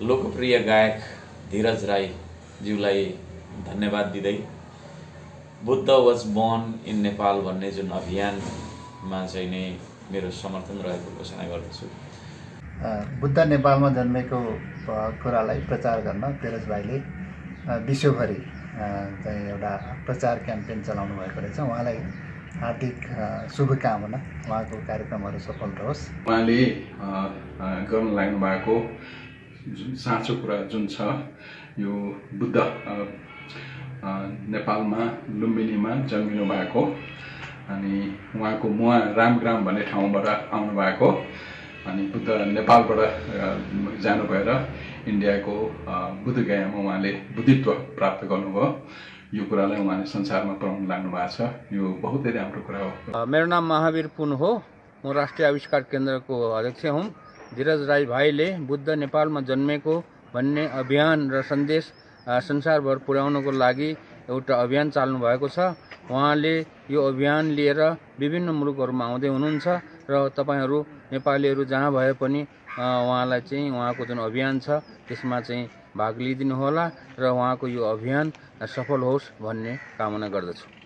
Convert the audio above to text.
लोकप्रिय गायक धीरज राई ज्यूलाई धन्यवाद दिँदै Buddha was born in Nepal भन्ने जुन अभियानमा चाहिँ नै मेरो समर्थन रहेको घोषणा गर्दछु। बुद्ध नेपालमा जन्मेको कुरालाई प्रचार गर्न धीरज भाइले विश्वभरि चाहिँ एउटा प्रचार क्याम्पेन चलाउनु भएको रहेछ। उहाँलाई हार्दिक शुभकामना, उहाँको कार्यक्रमहरू सफल रहोस्। उहाँले गर्न लाग्नु भएको जुन साँचो कुरा जुन छ, यो बुद्ध नेपालमा लुम्बिनीमा जन्मिनु भएको अनि उहाँको मुवा रामग्राम भन्ने ठाउँबाट आउनु भएको अनि बुद्ध नेपालबाट जानु भएर इन्डियाको बुद्धगयामा उहाँले बुद्धित्व प्राप्त गर्नुभयो। यो कुरालाई उहाँले संसारमा पुर्याउन लाग्नु भएको छ। यो बहुतै राम्रो कुरा हो। मेरो नाम महावीर पुन हो। म राष्ट्रिय आविष्कार केन्द्रको अध्यक्ष हुँ। धीरज राई भाइले बुद्ध नेपालमा जन्मेको भन्ने अभियान र सन्देश संसारभर पुर्याउनको लागि एउटा अभियान चाल्नु भएको छ। उहाँले यो अभियान लिएर विभिन्न मुलुकहरूमा आउँदै हुनुहुन्छ र तपाईहरू नेपालीहरू जहाँ भए पनि उहाँलाई चाहिँ उहाँको जुन अभियान छ त्यसमा चाहिँ भाग लिइदिनु होला र उहाँको यो अभियान सफल होस् भन्ने कामना गर्दछु।